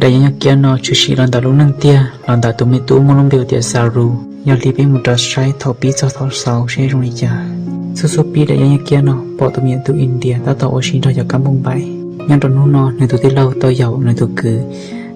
Daim yeeb yaj kiab no tshwm sim los ntawm lub neej tiag los ntawm tus me tub muaj lub npe hu tias Saru. Yog li peb mus rov saib thaum pib txog thaum xaus seb zoo li cas. Xub xub pib daim yeeb yaj kiab no pom tus me nyuam tub India tab tom ua si nrog cov kab npauj npaim. Nyob rau hnub no nws tus tij laug tau yaum nws tus kwv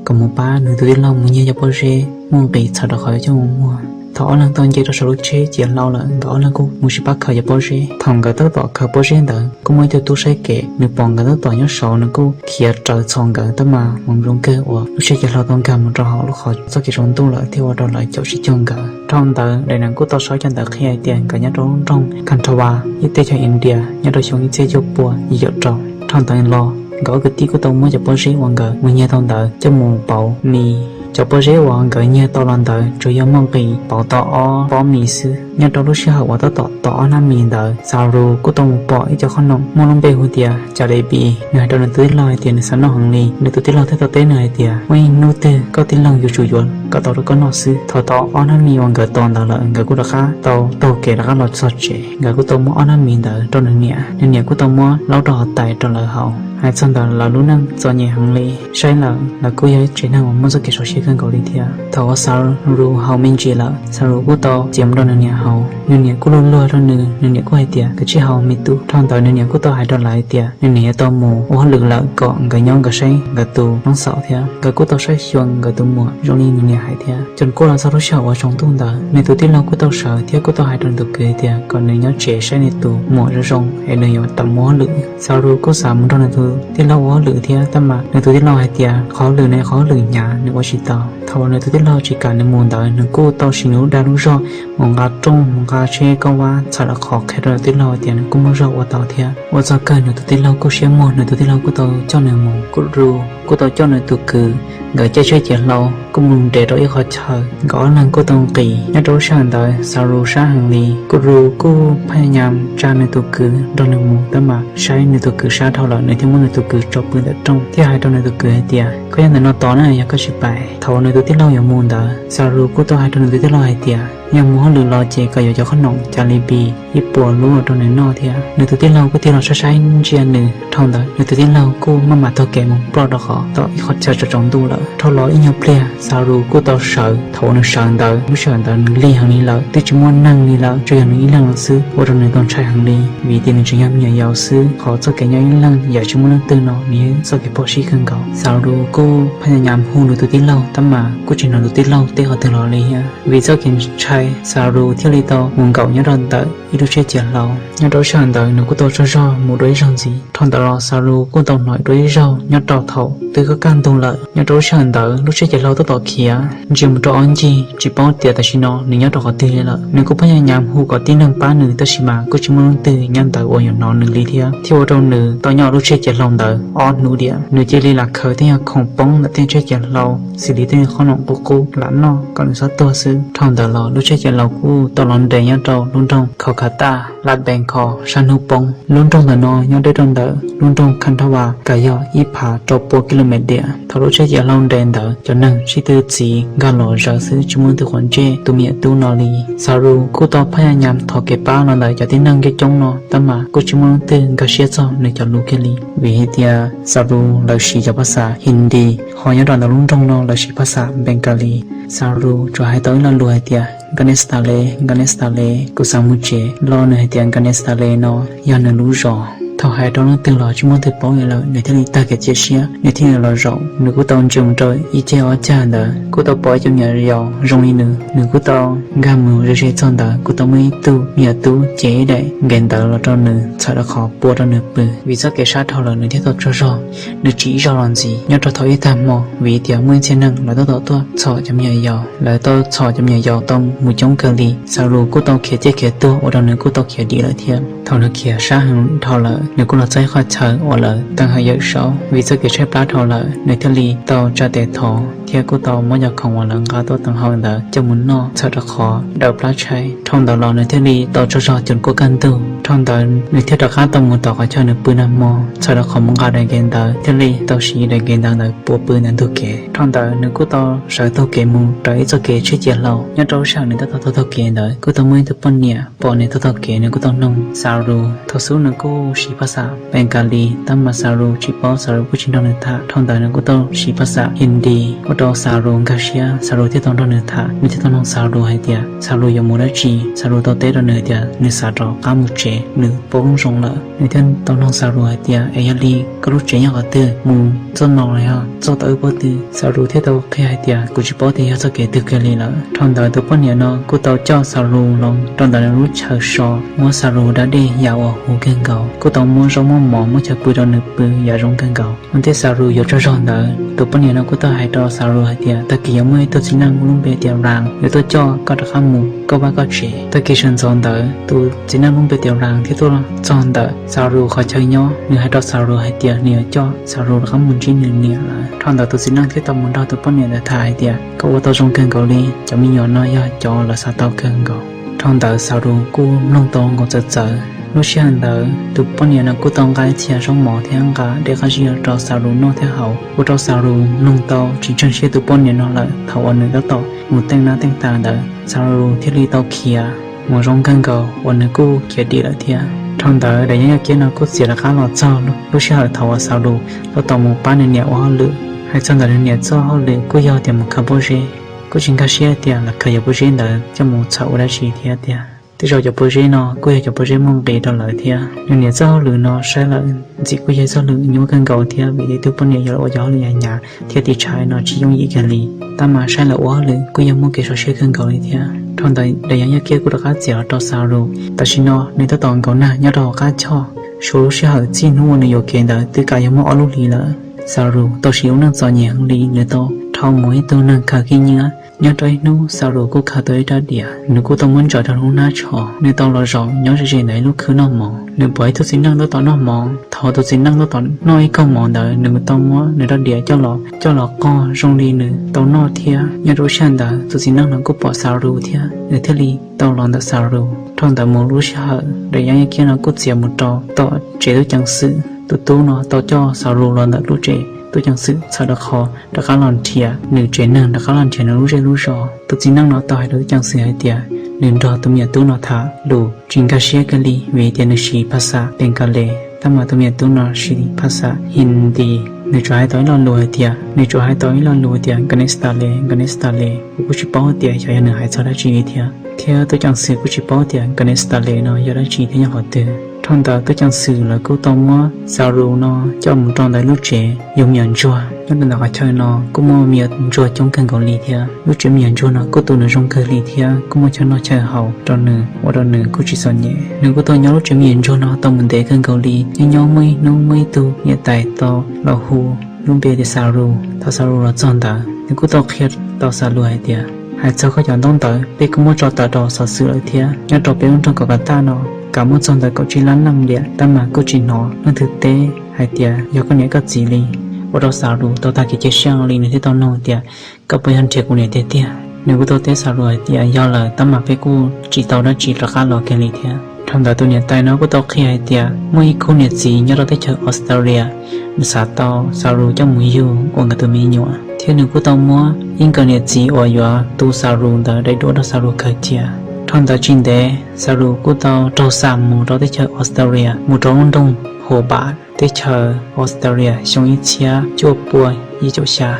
kom mus pab nws tus tij laug mus nyiag cov pob zeb muaj nqis txhawm rau qhov yuav coj mus muag. Thaum ob leeg tau nce rau saum lub tsheb ciav hlau lawm, nkawd ob leeg kuj mus sib pab khaws cov pob zeb. Thaum nkawd tab tom khaws pob zeb ntawd kuj muaj ib tug tub saib kev, nws pom nkawd tab tom nyob saud, nws kuj khiav raws txhom nkawd tab mas hmoov zoo kawg uas lub tsheb ciav hlau tau nkag mus rau hauv lub qhov txoj kev tsaus ntuj lawm thiaj ua rau lawv caum tsis cuag nkawd. Dhau ntawd daim neeg kuj tau sau cov ntawv qhia hais tias nkawd nyob rau lub nroog Khandwa, ib teb chaws India nyob rau xyoo ib txhiab cuaj pua yim caum rau. Dhau ntawd los nkawd ob kwv tij kuj tau muab cov pob zeb uas nkawd mus nyiag tau ntawd coj mus pauv mis. Cov pob zeb uas nkawd nyiag tau los ntawd tsuas yog muaj nqis pauv tau ob pob mis xwb. Nyob rau lub sij hawm uas tab tom tau ob hnab mis ntawd, Saru kuj tau mus pom ib co qhob noom muaj lub npe hu tias Jalebi. Nws hais rau nws tus tij laug hais tias nws xav noj heev li. Nws tus tij laug thiaj tau teb nws hais tias muaj ib hnub twg koj tij laug yuav tsum yuav kom tau rau koj noj xwb. Thaum tau ob hnab mis uas nkawd tos ntawd lawm, nkawd kuj rov qab tau taug kev rov qab los txog tsev. Nkawd kuj tau muab ob hnab mis ntawd rau nws niam, nws niam kuj tau muab laub rau hauv tais rau lawv haus. Hais txog ntawm lawv lub neej txom nyem heev li, saib lawm lawv kuj yog ib tsev neeg uas muaj txoj kev zoo siab kawg nkaus li thiab. Thaum uas Saru haus me ntsis lawm, Saru kuj tau txiav mus rau nws niam haus. Nws niam kuj luag luag rau nws, nws niam kuj hais tias kav tsij haus me tub. Dhau ntawd nws niam kuj tau hais rau lawv hais tias nws niam yuav tau mus ua hauj lwm lawm kom nkawd nyob nkawd saib nkawd tus noob xaum thiab. Nkawd kuj tau saib xyuas nkawd tus muam zoo li nws niam hais thiab. Ces kuj los txog lub sij hawm uas tsaus ntuj ntawd, nws tus tij laug kuj tau sawv thiab kuj tau hais rau nws tus kwv tias kom nws nyob tsev saib nws tus muam zoo zoo es nws yuav tau mus ua hauj lwm. Saru kuj xav mus nrog nws tus tij laug ua hauj lwm thiab tab mas nws tus tij laug hais tias qhov hauj lwm no qhov hauj lwm hnyav nws ua tsis tau. Thaum uas nws tus tij laug tsis kam nws mus ntawd, nws kuj tau siv nws lub dag lub zog mus nqa rooj mus nqa tsheb kauj vab txhawm rau qhov qhia rau nws tij laug tias nws kuj muaj zog ua tau thiab. Ua txog kawg nws tus tij laug kuj siab muag, nws tus tij laug kuj tau coj nws mus. Kuj Ru kuj tau coj nws tus kwv, nkawd caij tsheb ciav hlau kuj mus nres rau ib qhov chaw, nkawd ob leeg kuj tau nqis. Nyob rau lub sij hawm ntawd Saru sab heev li. Kuj Ru kuj phaj nyas tsa nws tus kwv nrog nws mus tab mas saib nws tus kwv sab dhau lawm, nws thiaj muab nws tus kwv tso pw ntawm rooj thiab hais rau nws tus kwv hais tias koj nyob ntawm no tos na, yog koj tsis pais. Thaum uas nws tus tij laug yuav mus ntawd, Saru kuj tau hais rau nws tus tij laug hais tias yog mus hauj lwm los ces kom yuav cov qhob noom Jalebi ib puas lub los rau nws noj thiab. Nws tus tij laug kuj tig los saib saib ntsia nws. Dhau ntawd nws tus tij laug kuj maj mam taug kev mus ploj rau qhov tom ib qhov chaw tsaus tsaus ntuj lawm. Dhau los ib nyuag pliag Saru kuj tau sawv. Thaum uas nws sawv ntawd, lub sij hawm ntawd nws lig heev li lawm, twb tsis muaj neeg li lawm, tsuas yog nws ib leeg lawm xwb, ua rau nws tau ntshai heev li vim tias nws tseem yog me nyuam yaus xwb. Qhov txoj kev nyob ib leeg yam tsis muaj leej twg no nws yog txoj kev phom sij kawg nkaus. Saru kuj phaj nyas hu nws tus tij laug tab mas kuj tsis hnov tus tij laug teb qhov twg los li thiab. Vim txoj kev ntshai Saru thiaj li tau mus nkaum nyob rau ntawm ib lub tsheb ciav hlau. Nyob rau lub sij hawm ntawd nws kuj tau tsaug zog mus dua ib zaug ntxiv. Dhau ntawd los Saru kuj tau hnov ib dua ib zaug nyob rau thaum twb kaj ntug lawm. Nyob rau lub sij hawm ntawd lub tsheb ciav hlau tab tom khiav ntsia mus rau ob ncig, tsis paub tias tam sim no nws nyob rau qhov twg li lawm. Nws kuj phaj nyas hu kom tib neeg pab nws tab sis mas kuj tsis muaj leej twg nyob ntawd uas yuav hnov nws li thiab, thiaj ua rau nws tau nyob lub tsheb ciav hlau ntawd ob hnub diam. Nws cia li lam khaws tej yam khoom poob ntawm tej tsheb ciav hlau, xws li tej qhob noom qub qub lam noj kom nws txhob tuag xwb. Dhau ntawd los lub tsheb ciav hlau kuj tau los nres nyob rau lub nroog Kolkata, Lat Bengkol sab hnub poob. Lub nroog ntawm no nyob deb rau ntawm lub nroog Khandwa kav yog ib phav rau pua kilomev diam. Thaum lub tsheb ciav hlau nres ntawd cov neeg sib tw txiv nkag los zawv xwb, tsis muaj leej twg quav ntsej tus me nyuam tub no li. Saru kuj tau phaj nyas thov kev pab los ntawm cov tib neeg coob coob no tab mas kuj tsis muaj leej twg nkag siab txog nws cov lus kiag li. Vim hais tias Saru lawv siv cov phaj xas Hindi, ho nyob rau ntawm lub nroog no lawv siv phaj xas Bengali. Saru tsuas hais tau ib lo lus hais tias Ganesh Tale, Ganesh Tale, kuv xav mus tsev. Lo nws hais tias Ganesh Tale no yog nws lub zos. Thaum hais rau leej twg los tsis muaj leej twg paub li lawm, nws thiaj li tag kev cia siab, nws thiaj li los zaum. Nws kuj tau ntsia mus rau ib ceg ob cag ntawd kuj tau pom ib co me nyuam yaus zoo li nws. Nws kuj tau nkag mus ze ze txog ntawd, kuj tau muaj ib tug me nyuam tub cev ib daim nkev ntawv los rau nws txhawm rau qhov pua rau nws pw. Vim txoj kev sab dhau lawm nws thiaj tau tsaug zog. Nws tsim ib zaug los ntxiv nyob rau thaum ib tag hmo, vim tias muaj ib txhia neeg lawv tab tom tuaj txhom cov me nyuam yaus. Lawv tau txhom cov me nyuam yaus tau mus coob kawg li. Saru kuj tau khiav ciaj khiav tuag ua rau nws kuj tau khiav dim lawm thiab. Thaum nws khiav sab heev dhau lawm, nws kuj los txog ib qhov chaw uas lawv teem hawm yawm saub. Vim txoj kev tshaib plab dhau lawm, nws thiaj li tau tsa tes thov thiab kuj tau muab cov khoom uas lawv nqa tuaj teev hauv ntawd coj mus noj txhawm rau qhov daws plab tshaib. Dhau ntawd los nws thiaj li tau tsaug zog cov kua kaj ntug. Dhau ntawd nws thiaj rov qab tau mus tom qhov chaw nws pw nag hmo, txhawm rau qhov mus nqa daim nkev ntawd thiaj li tau siv daim nkev ntawd ntawd puav pw ntawm ntug kev. Dhau ntawd nws kuj tau sawv taug kev mus raws ib txoj kev tsheb cia hlau. Nyob rau lub sij hawm nws tab tom taug taug kev ntawd kuj tau muaj ib tug poj niam pom nws taug taug kev, nws kuj tau noog Saru. Thaum xub nws kuj siv phas xas Bengali, tab mas Saru tsis paub, Saru kuj tsis nrog nws tham. Dhau ntawd nws kuj tau siv phas xas Hindi ua rau Saru nkag siab, Saru thiaj tau nrog nws tham. Nws thiaj tau noog Saru hais tias Saru yuav mus dab tsi. Saru tau teb rau nws tias nws xav rov qab mus tsev, nws poob zoo lawm. Nws thiaj tau noog Saru hais tias es yog li koj lub tsev nyob qhov twg, mus txoj no los yog txoj tau wb pob tw? Saru thiaj tau qhia hais tias kuv tsis paub tias yog txoj kev twg kiag li lawm. Dhau ntawd tus poj niam no kuj tau coj Saru los rau ntawm nws lub chaw so, muab Saru da dej yam uas huv kawg nkaus, kuj tau muab zaub muab mov muab chaw pw rau nws pw yam zoo kawg nkaus. Ua ntej Saru yuav tsaug zog ntawd tus poj niam no kuj tau hais rau Saru hais tias tag kis yuav muaj ib tug txiv neej lub npe tias Ram yuav tuaj coj koj rov qab mus koj vaj koj tsev. Tag kis sawv ntxov ntawd tus txiv neej lub npe tias Ram thiaj tuaj txog ntawm Saru qhov chaw nyob, nws hais rau Saru hais tias nws yuav coj Saru rov qab mus ntsib nws niam lawm. Dhau ntawd tus txiv neej thiaj tau mus nrog tus poj niam ntawd tham hais tias koj ua tau zoo kawg nkaus li, cov me nyuam no yog cov lawv xav tau kawg nkaus. Dhau ntawd Saru kuj mloog tau nkaus txawv txawv. Lub sij hawm ntawd tus poj niam no kuj tau nqa ib txhia zaub mov thiab nqa dej qab zib rau Saru noj thiab haus, ua rau Saru mloog tau tsis ntseeg siab tus poj niam no lawm. Thaum uas nws tab tom mus teej nab teej tas ntawd Saru thiaj li tau khiav mus zoo kawg nkaus uas nws kuj khiav dim lawm thiab. Dhau ntawd daim yeeb yaj kiab no kuj txiav rov qab los txog lub sij hawm thaum uas Saru tab tom mus pab nws niam ua hauj lwm. Hais txog ntawm nws niam txoj hauj lwm kuj yog tias mus khaws pob zeb, kuj tsis nkag siab tias lawv khaws yog pob zeb ntawd coj mus txhawm ua dab tsi thiab tiag. Tej zaum cov pob zeb no kuj yog cov pob zeb muaj nqis rau lawv thiab. Nws niam txoj hauj lwm no saib lawm ntxim kuj yog txoj hauj lwm nyuaj kawg nkaus thiab vim tias tus poj niam yog ua cov hauj lwm yav nyav thiab tiv tshav no tsis yooj yim kiag li. Tab mas saib lawv ua hauj lwm kuj yog muaj kev sov siab kawg nkaus li thiab. Dhau ntawd daim yeeb yaj kiab kuj rov qab txiav los rau Saru. Tam sim no nws tab tom nkaum nag nyob rau hauv qab choj. Suav lub sij hawm txij hnub uas nws yuam kev ntawd twb kav yuav muaj ob lub hlis lawm. Saru tau siv lub neej txom nyem heev li, nws tau dhau mus ib tug neeg khaws khib nyiab. Nyob rau ib hnub Saru kuj khaws tau ib rab diav, nws kuj tau muab ntsaws rau hauv lub hnab tsho. Nws tau los zaum nyob ze ze ntawm ib lub khw noj mov, nws pom ib tug txiv neej tab tom noj mov. Thaum tus txiv neej tab tom noj ib kaug mov ntawd nws tau muab nws rab diav coj los, coj los qog zoo li nws tau noj thiab. Nyob rau lub sij hawm ntawd tus txiv neej no kuj pom Saru thiab nws thiaj li tau los ntawm Saru. Dhau ntawd mus lub sij hawm daim yeeb yaj kiab no kuj txiav mus rau tom tsev tub ceev xwm. Tus tub no tau coj Saru los ntawm lub tsev tub ceev xwm txhawm rau qhov rov qab los nrhiav nws tsev neeg, rov qab los nrhiav nws lub zej lub zos. Tus txiv neej no tau hais rau tub ceev xwm hais tias nws nrog tus me nyuam tub no tham lus tsis nkag siab kiag li vim tias nws siv phas xas Bengali, tab mas tus me nyuam tub no siv phas xas Hindi. Nws tsuas hais tau ib lo lus hais tias, nws tsuas hais tau ib lo lus tias Ganesh Tale, Ganesh Tale. Kuv kuj tsis paub tias xyov yog nws hais txog dab tsi li thiab, thiab tub ceev xwm kuj tsis paub tias Ganesh Tale no yog dab tsi thiab nyob qhov twg. Dhau ntawd tub ceev xwm lawv kuj tau muab Saru no coj mus rau ntawm lub tsev yug me nyuam ntsuag. Nyob rau ntawm qhov chaw no kuj muaj me nyuam ntsuag coob kawg nkaus li thiab. Lub tsev me nyuam ntsuag no kuj tu nws zoo kawg li thiab kuj muaj chaw noj chaw haus rau nws, ua rau nws kuj tsis txom nyem. Nws kuj tau nyob lub tsev me nyuam ntsuag no tau mus ntev kawg nkaus li. Nyob nyob muaj ib hnub muaj ib tug niam tais tau los hu lub npe tias Saru. Thaum Saru los txog ntawd nws kuj tau qhia rau Saru hais tias, hais txog koj cov ntaub ntawv peb kuj muab tso tawm rau xov xwm lawm thiab. Nyob rau peb lub nroog Kolkata no kam muaj txog ntawm kaum tsib lab neej liam, tab mas kuj tsis hnov leej twg teb hais tias yog koj niam koj txiv li. Ua rau Saru tau tag kev cia siab li, nws thiaj tau nug tias, koj puas yog nrhiav kuv niam tiag tiag? Nws kuj tau teb Saru hais tias yog lawm, tab mas peb kuj tsis tau dab tsi rov qab los kiag li thiab. Dhau ntawd tus niam tais no kuj tau qhia hais tias muaj ib khub niam txiv nyob rau teb chaws Australia, nws xav tau Saru coj mus yug ua nkawd tus me nyuam, thiab nws kuj tau muab ib nkawm niam txiv uas yuav tu Saru ntawd daim duab rau Saru khaws cia. Dhau ntawd tsis ntev Saru kuj tau raug xa mus rau teb chaws Australia, mus rau lub nroog Hobart, teb chaws Australia xyoo ib txhiab cuaj pua yim caum xya.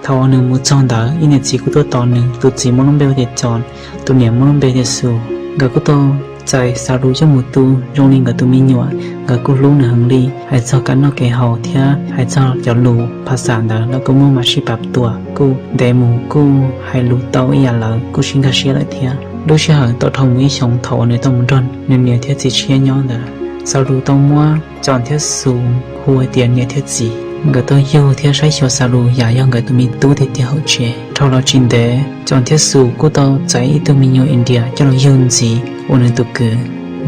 Thaum uas nws mus txog ntawd ib niam txiv kuj tuaj tos nws, tus txiv muaj lub npe hu tias John, tus niam muaj lub npe tias Sue. Nkawd kuj tau txais Saru coj mus tu zoo li nkawd tus me nyuam, nkawd kuj hlub nws heev li. Hais txog kev noj kev haus thiab hais txog cov lus phas xas ntawd los kuj muaj mas sib pab tuam, kuj ntev mus kuj hais lus tau ib yam lawv, kuj sib nkag siab lawm thiab. Lub sij hawm tau dhau mus ib xyoos thaum uas nws tau mus nrog nws niam thiab txiv tshiab nyob ntawd, Saru tau muab John thiab Sue hu hais tias niam thiab txiv. Nkawd tau yug thiab saib xyuas Saru yam yog nkawd tus me tub tiag tiag hauv tsev. Dhau los tsis ntev John thiab Sue kuj tau txais ib tug me nyuam India coj los yug ntxiv ua nws tus kwv.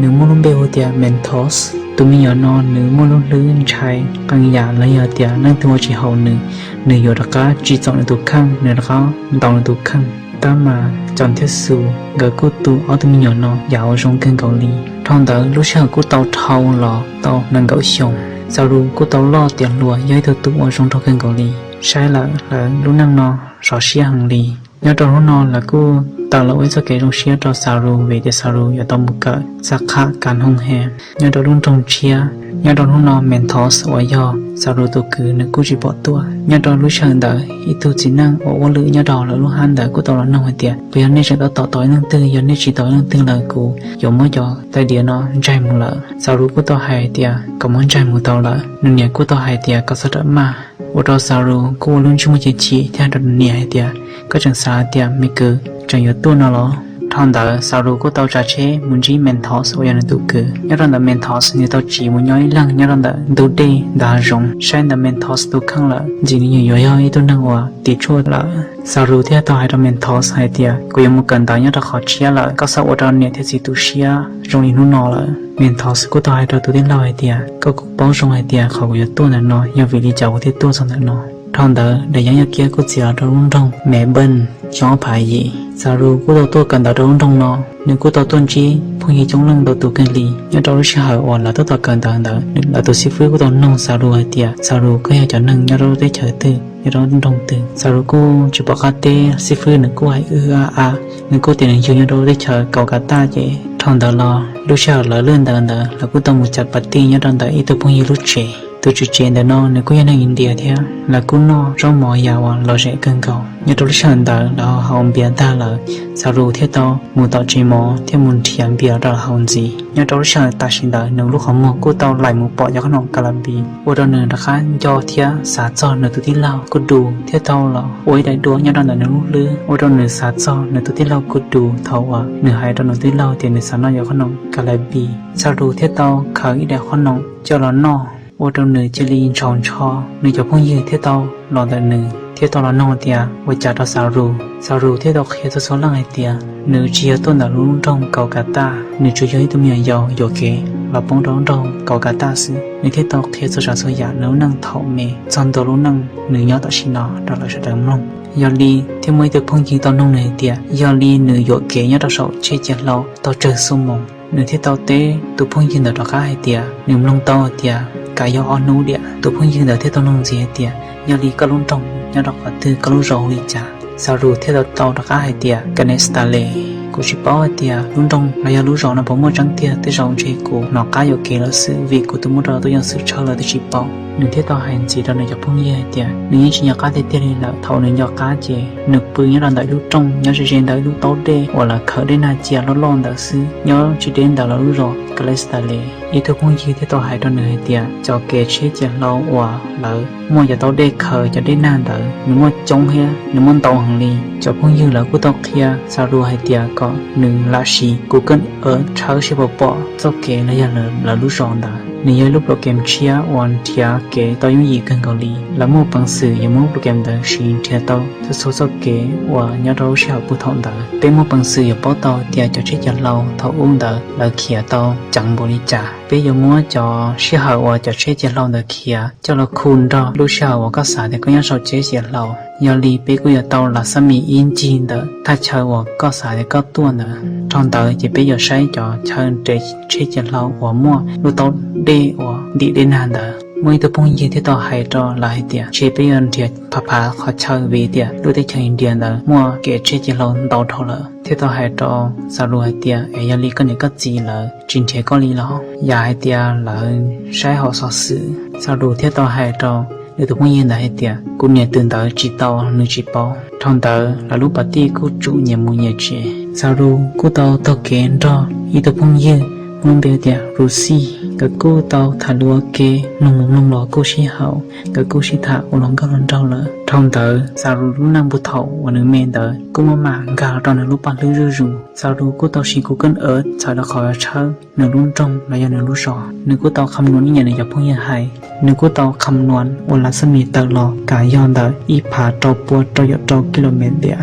Nws muaj lub npe hu tias Mentos. Tus me nyuam no nws muaj lub hlwb ntshai qee yam los yog tias leej twg ua tsis haum nws, nws yuav rov qab tsim txom nws tus kheej, nws rov qab ntaus nws tus kheej. Tab mas Cov thiab Xus nkawd kuj tu ob tug me nyuam no yam uas zoo kawg nkaus li. Dhau ntawd lub sij hawm kuj tau dhau los tau nees nkaum xyoo, Xarus kuj tau loj tiav hluas, yog ib tug tub uas zoo nraug kawg nkaus li. Saib lawm lawv lub neej no sov siab heev li. Nyob rau hnub no lawv kuj tawm los ua ib txoj kev zoo siab rau Xarus vim tias Xarus yuav tau mus kawm xab qham kav hoo he nyob rau lub nroog tshiab. Nyob rau hnub no Mentos uas yog Xarus tus kwv nws kuj tsis pom tuaj. Nyob rau lub sij hawm ntawd ib tug txiv neej uas ua lwm nyob rau lawv lub hab ntawd kuj tau los nug hais tias, Puas yog nej tseem tab tom tos ib leej twg? Yog nej tsis tos ib leej twg lawm kuv yuav muab cov tais diav no ntsaig mus lawm. Xarus kuj tau hais tias kom muab ntsaig mus tau lawm. Nws niam kuj tau hais tias kom txhob rawm maj. Ua rau Xarus kuj ua lub ntsej muag chim chim thiab hais rau nws niam hais tias, Koj tseem xav tias me kwv tseem yuav tuaj no los? Dhau ntawd Xarus kuj tau tsav tsheb mus ntsib Mentos uas yog nws tus kwv. Nyob rau ntawm Mentos nws tau tsiv mus nyob ib leeg nyob rau ntawm ntug dej ntawm hav zoov. Saib ntawm Mentos tus kheej lawm ntxim li nws yuav yog ib tug neeg uas tiv tshuaj lawm. Xarus thiaj tau hais rau Mentos hais tias, Kuv yuav mus kawm ntawv nyob rau qhov tshiab lawm, koj txhob ua rau niam thiab txiv tu siab zoo li hnub no lawm. Mentos kuj tau hais rau tus tij laug hais tias, Koj kuj paub zoo hais tias qhov kuv yuav tuaj ntawm no yog vim li cas kuv thiaj tuaj txog ntawm no. Dhau ntawd daim yeeb yaj kiab kuj txiav los rau lub nroog Melbourne xyoo ob phav yim. Xarus kuj tau tuaj kawm ntawv rau lub nroog no. Nws kuj tau tuaj ntsib phooj ywg coob leej ntau tus kawg li. Nyob rau lub sij hawm uas lawv tab tom kawm ntawv ntawd, lawv tus xib fwb kuj tau nug Xarus hais tias, Xarus, koj yog cov neeg nyob rau lub teb chaws twg, nyob rau lub nroog twg? Xarus kuj tsis pom qab teb, xib fwb nws kuj hais wb a a, nws kuj tias nws yug nyob rau lub teb chaws Kaus Kas Taj ces. Dhau ntawd los lub sij hawm lawv lwj ntawv ntawd lawv kuj tau mus cav pas tij nyob rau ntawm ib tug phooj ywg lub tsev. Tus tswv tsev ntawm no nws kuj yog neeg India thiab. Lawv kuj noj zaub mov yam uas lom zem kawg nkaus. Nyob rau lub sij hawm ntawd lawv haus npias tag lawm, Xarus thiaj tau mus tom tsev mov thiab mus nrhiav npias rau lawv haus ntxiv. Nyob rau lub sij hawm tam sim ntawd nws lub qhov muag kuj tau laim mus pom cov qhob noom kas las npis, ua rau nws rov qab nco thiab xav txog nws tus tij laug Kuj Dus thiaj tau los ua ib daim duab nyob rau ntawm nws lub hlwb, ua rau nws xav txog nws tus tij laug Kuj Dus thaum uas nws hais rau nws tij laug tias nws xav noj cov qhob noom kas las npis. Xarus thiaj tau khaws ib daim qhob noom coj los noj, ua rau nws cia li ntshaus ntsho. Nws cov phooj ywg thiaj tau los ntawm nws thiab tau los nug tias ua cas rau Xarus. Xarus thiaj tau qhia txhua txhua leej hais tias nws tsis yog tuaj ntawm lub nroog Kaus Kas Taj, nws tsuas yog ib tug me nyuam yaus yuam kev los poob rau lub nroog Kaus Kas Taj xwb. Nws thiaj tau qhia txhua tsav txhua yam nws lub neej thaum me txog ntua lub neej nws nyob tam sim no rau lawv sawv daws mloog. Yog li thiaj muaj ib tug phooj ywg tau nug nws hais tias yog li nws yuam kev nyob rau saum tsheb ciav hlau tau tsawg xuab moos. Nws thiaj tau teb tus phooj ywg ntawd rov qab hais tias nws mloog tau hais tias kav yog ob hnub diam. Tus phooj ywg ntawd thiaj tau nug ntxiv hais tias yog li koj lub nroog nyob rau qhov twg, koj lub zos hu li cas? Xarus thiaj tau tau rov qab hais tias Kanes Tas Les. Kuv tsis paub hais tias lub nroog los yog lub zos no puas muaj tseeb tiag, tej zaum ntshe kuv hnov qab yuam kev lawm xwb vim kuv twb muab rau tuaj yeej xwm tshawb lawm twb tsis paub. Nws thiaj tau hais ntxiv rau nws cov phooj ywg hais tias nws yeej tsis nco qab tiag tiag li lawm. Thaum nws nco qab ces nws pw nyob rau ntawm ib lub rooj nyob ze ze ntawm ib lub taub dej uas lawv khaws dej nag cia loj loj ntawd xwb, nyob tsis deb ntawm lawv lub zos Kanes Tas Les. Ib tug phooj ywg thiaj tau hais rau nws hais tias cov kev tsheb ciav hlau uas lawv muaj cov taub dej khaws cov dej nag ntawd nws muaj coob thiab nws muaj ntau heev li. Cov phooj ywg lawv kuj tau qhia Xarus hais tias kom nws lam siv Google Earth tshawb seb puas pom txoj kev los yog lawv lub zos ntawd. Nws yog ib lub program tshiab uas nrhiav kev tau yooj yim kawg nkaus li. Lawv muaj peev xwm yuav muab lub program ntawd siv nrhiav tau txhua txhua txoj kev uas nyob rau lub sij hawm puag thaum ntawd. Peb muaj peev xwm yuav paub tau tias cov tsheb ciav hlau thaum ub ntawd lawv khiav tau ceev npaum li cas. Peb yuav muab cov sij hawm uas cov tsheb ciav hlau ntawd khiav coj los khu nrog lub sij hawm uas koj xav tias koj nyob saum tsheb ciav hlau. Yog li peb kuj yuav tau lam xab mis ib ncig ntawm thaj chaw uas koj xav tias koj tuaj ntawd. Dhau ntawd ces peb yuav saib cov chaw nres tsheb ciav hlau uas muaj lub taub dej uas ntim dej nag ntawd. Muaj ib tug phooj ywg thiaj tau hais rau lawv hais tias ntshe peb yuav nrhiav phav phav qhov chaw vim tias lub teb chaws India ntawd muaj kev tsheb ciav hlau ntau dhau lawm. Thiaj tau hais rau Xarus hais tias es yog li koj niam koj txiv lawv tsis nrhiav koj li los? Yam hais tias lawv saib hauv xov xwm. Xarus thiaj tau hais rau nws tus phooj ywg ntawd hais tias kuv niam twb ntawd tsis tau, nws tsis paub. Dhau ntawd lawv lub pas tij kuj tsum nyias mus nyias tsev. Xarus kuj tau taug kev nrog ib tug phooj ywg muab npe tias Lucy. Nkawd kuj tau tham lus ua ke, mloog mus mloog los kuj sib haum, nkawd kuj sib tham ua hluas nkauj hluas nraug lawm. Dhau ntawd Xarus lub neej puag thaum uas nws me ntawd kuj muaj mam nkag los rau nws lub paj hlwb zuj zus. Xarus kuj tau siv Google Earth txhawm rau qhov tshawb nws lub nroog los yog nws lub zos. Nws kuj tau kham nuas ib yam nws cov phooj ywg hais. Nws kuj tau kham nuas ua lam xab mis tawm los kam yog ntawm ib phav rau pua rau yam rau kilomev tiam,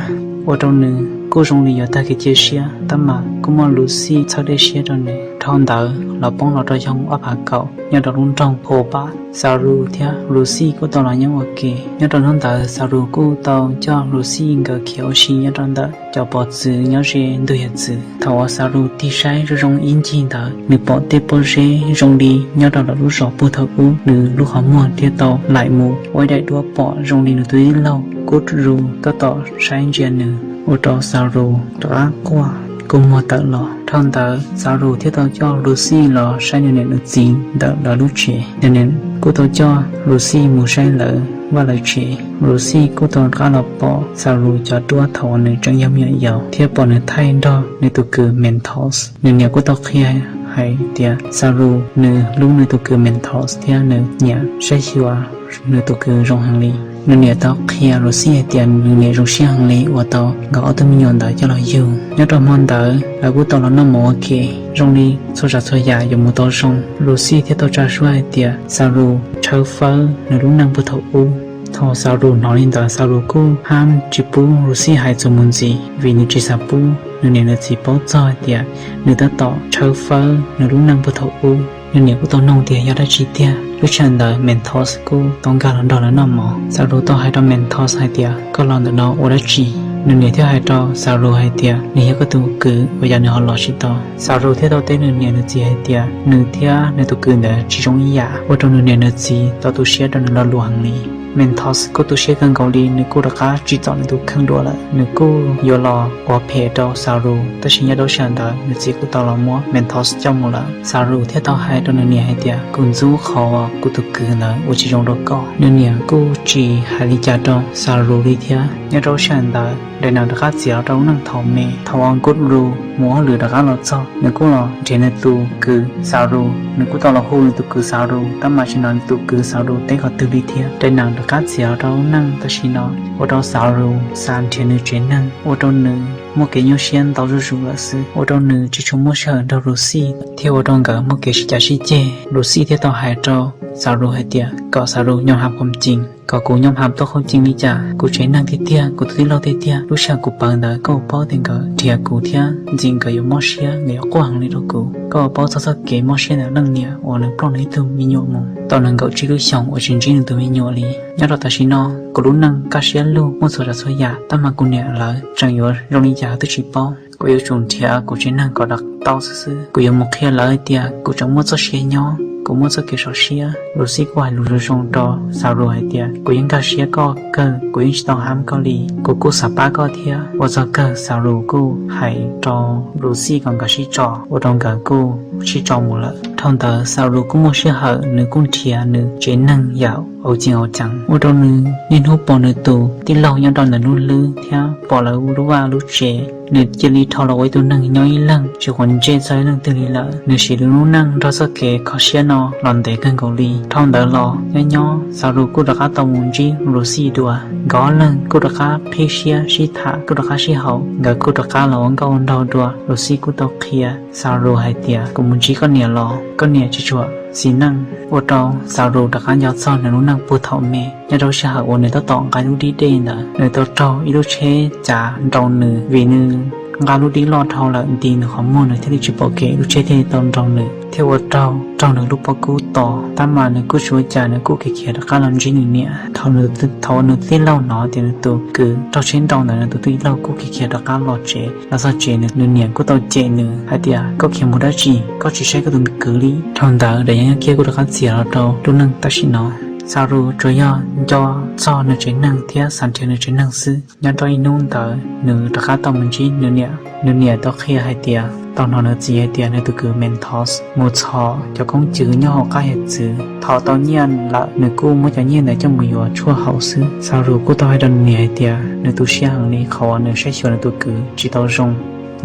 ua rau nws kuj zoo li yuav tag kev cia siab, tab mas kuj muaj Lucy txhawb dej siab rau nws. Dhau ntawd los poob los rau xyoo ob phav kaum nyob rau lub nroog Hobart, Saru thiab Lucy kuj tau los nyob ua ke. Nyob rau hnub ntawd Saru kuj tau coj Lucy nkawd khiav ua si nyob rau ntawm cov pov txwv nyob ze ntug hiav txwv. Thaum uas Saru tig saib zoo zoo ib ncig ntawd, nws pom tej pob zeb zoo li nyob rau lawv lub zos puag thaum ub, nws lub qhov muag thiaj tau laim mus ua ib daim duab pom zoo li nws tus tij laug Kudru tab tom saib ntsia nws, ua rau Saru rov qab quaj kua muag tawm los. Dhau ntawd Saru thiaj tau coj Lucy los saib nws niam nws txiv ntawm lawv lub tsev. Nws niam kuj tau coj Lucy mus saib lawv vaj lawv tsev. Lucy kuj tau rov qab los pom Saru cov duab thaum uas nws tseem yog me nyuam yaus thiab pom nws thaij nrog nws tus kwv Mentos. Nws niam kuj tau qhia hais tias Saru nws hlub nws tus kwv Mentos thiab nws nyiam saib xyuas nws tus kwv zoo heev li. Nws niam tau qhia Lucy hais tias nws niam zoo siab heev li uas tau nkawd ob tug me nyuam ntawd coj los yug. Nyob rau hmo ntawd lawv kuj tau los noj mov ua ke, zoo li txhua tsav txhua yam yuav mus tau zoo. Lucy thiaj tau tsa suab hais tias Saru tshawb fawb nws lub neej puag thaum ub. Thaum Saru hnov li ntawd Saru kuj hab tsis pub Lucy hais txuas mus ntxiv vim nws tsis xav pub nws niam nws txiv paub txog hais tias nws tab tom tshawb fawb nws lub neej puag thaum ub. Nws niam kuj tau nug tias yog dab tsi tiag. Lub sij hawm ntawd Mentos kuj tau nkag los nrog lawv noj mov. Saru tau hais rau Mentos hais tias koj los ntawm no ua dab tsi? Nws niam thiaj hais rau Saru hais tias nws yog koj tus kwv, ua cas nws ho los tsis tau? Saru thiaj tau teb nws niam nws txiv hais tias nws thiab nws tus kwv ntawd tsis zoo ib yam, ua rau nws niam nws txiv tau tu siab rau nws lo lus heev li. Mentos kuj tu siab kawg nkaus li, nws kuj rov qab tsim txom nws tus kheej dua lawm, nws kuj yuav los ua phem rau Saru. Tab sis nyob rau sij hawm ntawd nws txiv kuj tau los muab Mentos coj mus lawm. Saru thiaj tau hais rau nws niam hais tias kuv ntxub qhov uas kuv tus kwv ntawd ua tsis zoo rau koj. Nws niam kuj tsis hais li cas rau Saru li thiab. Nyob rau sij hawm ntawd daim nees rov qab txiav los rau lub neej thaum me. Thaum uas Kudru mus hauj lwm rov qab los txog, nws kuj los nrhiav nws tus kwv Saru. Nws kuj tau los hu nws tus kwv Saru, tab mas tsis hnov nws tus kwv Saru teb qhov twg li thiab. Daim nees rov qab txiav los rau lub neej tam sim no ua rau Saru xav nrhiav nws tsev neeg, ua rau nws muaj kev nyuaj siab ntau zuj zus lawm xwb, ua rau nws tsis tshua muaj sij hawm nrog Lucy, thiab ua rau nkawd muaj kev sib cav sib ceg. Lucy thiaj tau hais rau Saru hais tias kom Saru nyob hab qhov cees, kom kuv nyob hab tuaj qhov cees li cas, kuv tsev neeg tiag tiag, kuv tus tij laug tiag tiag, lub sij hawm kuv pawv ntawd koj paub tias nkawd nrhiav kuv thiab ntxim nkawd yuav mob siab, nkawd yuav quaj heev li rau kuv. Koj paub txog txoj kev mob siab ntawm leej niam uas nws ploj nws ib tug me nyuam mus tau nees nkaum tsib lub xyoos uas tsis ntsib nws tus me nyuam li. Nyob rau tam sim no kuv lub neej kaj siab lug muaj txhua tsav txhua yam, tab mas kuv niam lawv tseem yuav zoo li cas twb tsis paub. Kuv yuav tsum nrhiav kuv tsev neeg kom rov tau xwb xwb. Kuv yuav mus qhia lawv tias kuv tseem muaj txoj sia nyob, kuv muaj txoj kev sov siab. Lucy kuj hais lus zoo zoo rau Saru hais tias kuv yeej nkag siab koj kawg, kuv yeej tsis tau hab koj li. Kuv kuj xav pab koj thiab. Ua txog kawg Saru kuj hais rau Lucy kom nkawd sib tso, ua rau nkawd kuj sib tso mus lawm. Dhau ntawd Saru kuj muaj sij hawm nws kuj nrhiav nws tsev neeg yam au ceev au ceev, ua rau nws niaj hnub pom nws tus tij laug nyob rau ntawm lub hlwb thiab pom lawv lub vaj lub tsev. Nws cia li dhau los ua ib tug neeg nyob ib leeg tsis quav ntsej txog ib leej twg li lawm. Nws siv nws lub neej nrog txoj kev kho siab no los ntev kawg nkaus li. Dhau ntawd los nyob nyob Saru kuj rov qab tau mus ntsib Lucy dua. Nkawd ob leeg kuj rov qab phib siab sib tham, kuj rov qab sib haum, nkawd kuj rov qab los ua nkauj ua nraug dua. Lucy kuj tau qhia Saru hais tias kuv mus ntsib koj niam los koj niam tsis tshua xis neej, ua rau Saru rov qab nco txog nws lub neej puag thaum me. Nyob rau sij hawm uas nws tab tom nqa lub dib dej ntawd, nws tau raug ib lub tsheb cav nrau nws, vim nws nqa lub dib loj dhau lawm nti nws qhov muag, nws thiaj li tsis pom kev, lub tsheb thiaj li tau nrau nws thiab ua rau raug nws lub pob kub to. Tab mas nws kuj tsis ua cas, nws kuj khiav khiav rov qab los ntsib nws niam. Thaum uas nws tij laug hnov tias nws tus kwv raug tsheb nrau ntawd, nws tus tij laug kuj khiav khiav rov qab los tsev. Los txog tsev nws niam kuj tau cem nws hais tias koj khiav mus dab tsi, koj tsis saib koj tus kwv li. Dhau ntawd daim yeeb nyob kiab kuj rov qab txiav los rau lub neej tam sim no. Saru tsuas yog nco txog nws tsev neeg thiab xav nrhiav nws tsev neeg xwb. Nyob rau ib hnub ntawd nws rov qab tau mus ntsib nws niam. Nws niam tau qhia hais tias tau hnov nws txiv hais tias nws tus kwv Mentos mus txhom cov koob cws nyob hauv qab hiav txwv. Thaum tau nyiaj lawm nws kuj muab cov nyiaj ntawd coj mus yuav tshuaj haus xwb. Saru kuj tau hais rau nws niam hais tias nws tu siab heev li qhov uas nws saib xyuas nws tus kwv tsis tau zoo.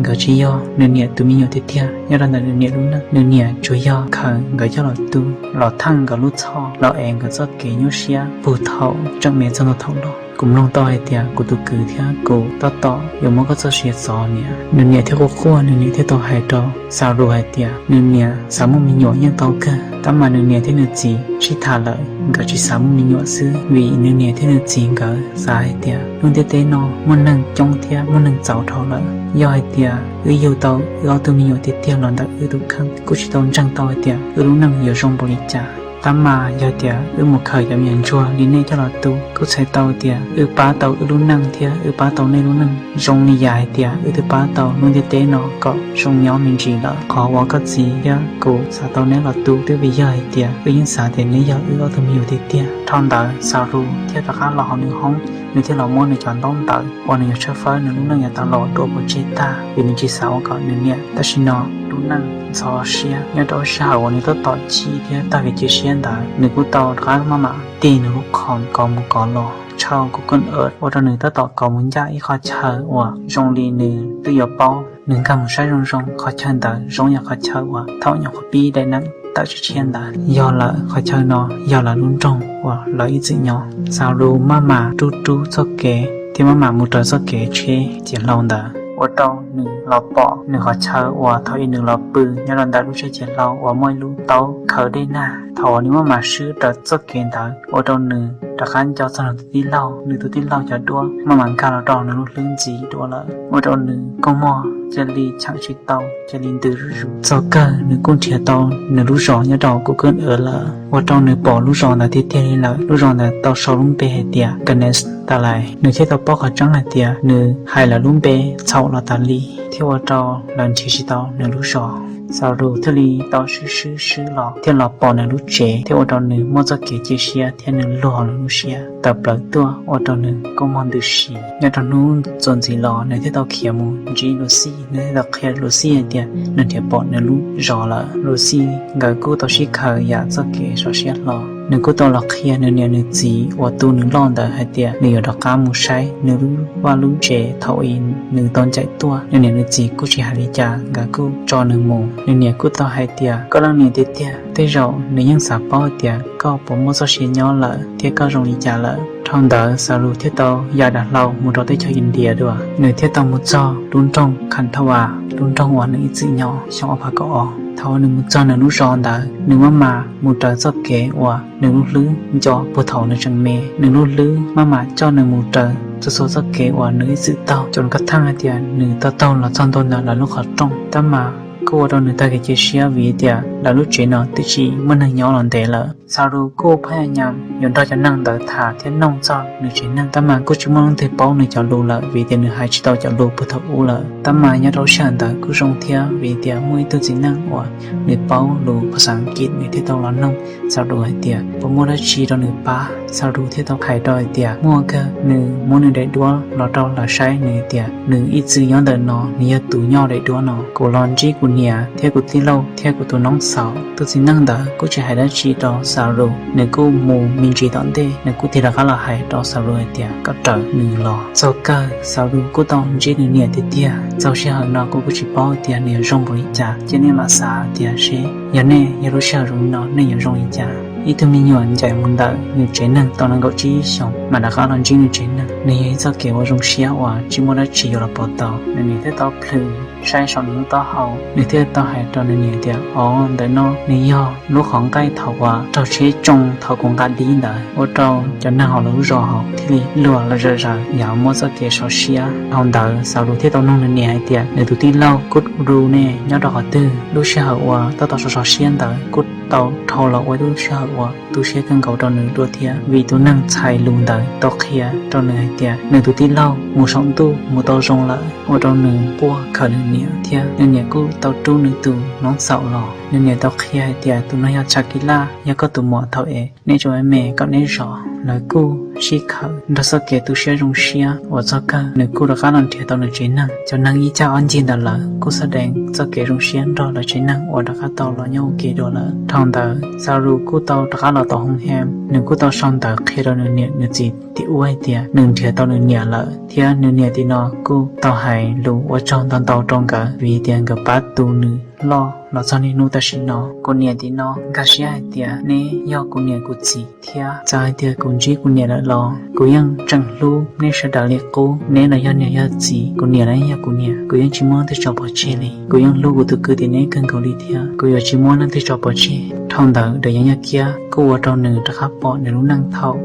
Nkawd tsis yog nws niam tus me nyuam tiag tiag. Nyob rau ntawm nws niam lub neej, nws niam tsuas yog khaws nkawd coj los tu, los theej nkawd lub txhoj, los ev nkawd txoj kev nyuaj siab puag thaum tseem me txog thaum loj. kuv mloog tau hais tias kuv tus kwv thiab kuv tab tom yuav muab koj txoj sia txov niam. Nws niam thiaj quaj quaj, nws niam thiaj tau hais rau Saru hais tias nws niam xav muaj me nyuam yeej tau kawg, tab mas nws niam thiab nws txiv sib tham lawm, nkawd tsis xav muaj me nyuam xwb, vim nws niam thiab nws txiv nkawd xav hais tias lub ntiaj teb no muaj neeg coob thiab muaj neeg txaus dhau lawm. Yog hais tias wb yug tau wb ob tug me nyuam tiag tiag los ntawm wb tus kheej, kuj tsis tau ntseeg tau hais tias wb lub neej yuav zoo npaum li cas. Tab mas yog tias wb mus khaws cov me nyuam ntsuag li nej coj los tu, kuj txhais tau tias wb pab tau wb lub neej thiab wb pab tau nej lub neej zoo li yam hais tias wb twb pab tau lub ntiaj teb no kom zoo nyob me ntsis lawm. Qhov uas koj txiv thiab kuv xav tau neb los tu twb vim yog hais tias wb yeej xav tias neb yog wb ob tug me nyuam tiag tiag. Dhau ntawd Saru thiaj rov qab los hauv nws hoob, nws thiaj los muab nws cov ntaub ntawv uas nws yuav tshawb fawb nws lub neej yuav tau los dua pov tseg tag, vim nws tsis xav ua kom nws niam tam sim no lub neej ntxhov siab. Nyob rau lub sij hawm uas nws tab tom chim thiab tag kev cia siab ntawd, nws kuj tau rov qab maj mam tig nws lub khoom kov mus kov los, tshaj kuv koj ua rau nws tab tom kov mus ncaj ib qhov chaw uas zoo li nws twb yuav paub. Nws nkag mus saib zoo zoo, qhov chaw ntawd zoo yam qhov chaw uas thaum nyuam qhuav pib daim neeg tawm tshiab tshiab ntawd. Yog lawm, qhov chaw no yog lawv lub nroog uas lawv ib txwm nyob. Saru maj mam rub rub txoj kev thiab maj mam mus raws txoj kev tsheb ciav hlau ntawd, ua rau nws los pom nws qhov chaw uas thaum ub nws los pw nyob rau ntawm lub tsheb ciav hlau uas muaj ib lub taub khawv dej nag. Thaum uas nws maj mam swb raws txoj kev ntawd, ua rau nws rov qab nco txog nws tus tij laug. Nws tus tij laug cov duab maj mam nkag los rau nws lub hlwb ntxiv dua lawm, ua rau nws kua muag cia li cheem tsis tau, cia li ntws zuj zus. Txog kawg nws kuj nrhiav tau nws lub zos nyob rau kuv koj lawm, ua rau nws pom lub zos ntawd tiag tiag li lawm. Lub zos ntawd tau sau lub npe hais tias Ganesh Talai. Nws thiaj tau paub qhov tseeb hais tias nws hais lawv lub npe txhaum los tas li, thiaj ua rau lawv nrhiav tsis tau nws lub zos. Saru thiaj li tau swb swb swb los thiaj los pom nws lub tsev, thiaj ua rau nws muaj txoj kev cia siab thiab nws luag nws lub siab tawm plaws tuaj, ua rau nws kua muag ntws si. Nyob rau hnub txuas ntxiv los nws thiaj tau khiav mus ntsib Lucy. Nws thiaj tau qhia Lucy hais tias nws nrhiav pom nws lub zos lawm. Lucy nkawd kuj tau sib khaws yam txoj kev sov siab hlo. Nws kuj tau los qhia nws niam nws txiv uas tu nws loj ntawd hais tias nws yuav rov qab mus saib nws lub vaj lub tsev thaum ub nws tau ncaim tuaj. Nws niam nws txiv kuj tsis hais li cas, nkawd kuj tso nws mus. Nws niam kuj tau hais tias koj leej niam tiag tiag, tej zaum nws yeej xav paub tias koj puas muaj txoj sia nyob lawm thiab koj zoo li cas lawm. Dhau ntawd Saru thiaj tau ya dav hlau mus rau teb chaws India dua. Nws thiaj tau mus txog lub nroog Khandwa, lub nroog uas nws ib txwm nyob xyoo ob phav kaum ob. Thaum uas nws mus txog nws lub zos ntawd, nws maj mam mus raws txoj kev uas nws lub hlwb nco puag thaum nws tseem me. Nws lub hlwb maj mam coj nws mus raws txhua txhua txoj kev uas nws ib txwm taug, ces nws koj theej hais tias nws tau taug los txog ntua ntawm lawv lub qhov rooj, tab mas kuj ua rau nws tag kev cia siab vim tias lawv lub tsev no twb tsis muaj neeg nyob los ntev lawm. Saru kuj phaj nyam yuav nrog cov neeg ntawd tham thiab noog txog nws tsev neeg, tab mas kuj tsis muaj leej twg paub nws cov lus lawm vim tias nws hais tsis tau cov lus puag thaum ub lawm. Tab mas nyob rau lub sij hawm ntawd kuj zoo thiab vim tias muaj ib tug txiv neej uas nws paub lus phas xas Askiv, nws thiaj tau los noog Saru hais tias puas muaj dab tsi rau nws pab. Saru thiaj tau hais rau hais tias muaj kawg, nws muab nws daim duab los rau lawv saib, nws tias nws ib txwm nyob ntawm no, nws yog tus nyob daim duab no. Kuv los ntsib kuv niam thiab kuv tij laug thiab kuv tus noob xaus. Tus txiv neej ntawd kuj tsis hais dab tsi rau Saru, nws kuj mus me ntsis tom ntej, nws kuj tig rov qab los hais rau Saru hais tias kom raws nws los. Txog kawg Saru kuj tau ntsib nws niam tiag tiag. Txog sij hawm no kuv kuj tsis paub tias nws yuav zoo npaum li cas, ces nej mam xav tias seb yog nej yog lub sij hawm zoo li no nej yuav zoo li cas. Ib tug me nyuam ncaim mus ntawm nws tsev neeg tau nees nkaum tsib xyoos mas rov qab los ntsib nws tsev neeg, nws yog ib txoj kev uas zoo siab uas tsis muaj dab tsi yuav los pov tau. Nws niam thiaj tau plhws saib saum nws lub taub hau, nws thiaj tau hais rau nws niam tias, o, ntawm no nws yog lub qhov nqaij thaum uas raug tsheb tsoo thaum kuv nqa dib ntawd, ua rau cov neeg hauv lawv lub zos hauv thiaj li luag los zom zaws yam muaj txoj kev sov siab. Dhau ntawd Saru thiaj tau noog nws niam hais tias nws tus tij laug Kut Ru ne nyob rau qhov twg. Lub sij hawm uas tab tom sov sov siab ntawd kuj tau dhau los ua ib lub sij hawm uas tu siab kawg nkaus rau nws dua thiab, vim tus neeg txhais lus ntawd tau qhia rau nws hais tias nws tus tij laug mus saum ntuj mus tau zoo lawm, ua rau nws quaj khawm nws niam thiab nws niam kuj tau rub nws tus noob xaum los. Nws niam tau qhia hais tias tus no yog Tsha Kis Laj, yog koj tus muam thaum es neb tseem me me kom neb zov. Lawv kuj sib khawm nrog txoj kev tu siab zoo siab uas txog kawg nws kuj rov qab los nrhiav tau nws tsev neeg. Cov neeg ib cag ob ncig ntawd lawv kuj xab deev txoj kev zoo siab nrog lawv tsev neeg uas rov qab tau los nyob ua ke dua lawm. Dhau ntawd Saru kuj tau rov qab los tau hoo hem, nws kuj tau sau ntawv qhia rau nws niam nws txiv tim ub hais tias nws nrhiav tau nws niam lawm, thiab nws niam tim no kuj tau hais lus ua tsaug ntau ntau rau nkawd vim tias nkawd pab tu nws loj. Los txog niaj hnub tam sim no, kuv niam tim no nkag siab hais tias neb yog kuv niam kuv txiv thiab. Txawm hais tias kuv ntsib kuv niam lawm los kuv yeej tseem hlub neb sawv daws li qub. Neb los yog niam yog txiv, kuv niam los yog kuv niam, kuv yeej tsis muab leej twg tso pov tseg li. Kuv yeej hlub kuv tus kwv tim neb kawg nkaus li thiab kuv yuav tsis muab leej twg tso pov tseg. Dhau ntawd Dej Yeeb Yaj Kiab kuj ua rau nws rov qab pom nws lub neej thaum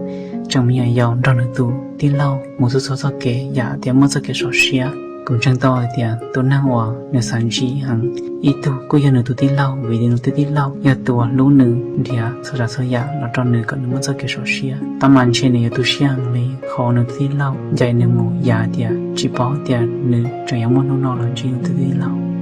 tseem me nyuam yaus nrog nws tus tij laug mus txhua txhua txoj kev yam tias muaj txoj kev sov siab. Kuv ntseeg tau hais tias tus neeg uas nws xav ntsib heev, ib tug kuj yog nws tus tij laug, vim tias nws tus tij laug yog tus uas hlub nws nrhiav txhua tsav txhua yam los rau nws kom nws muaj txoj kev sov siab. Tab mas ntshe nws yuav tu siab heev li qhov uas nws tus tij laug ncaim nws mus yam tias tsis paub tias nws tseem yuav muaj hnub no los ntsib nws tus tij laug.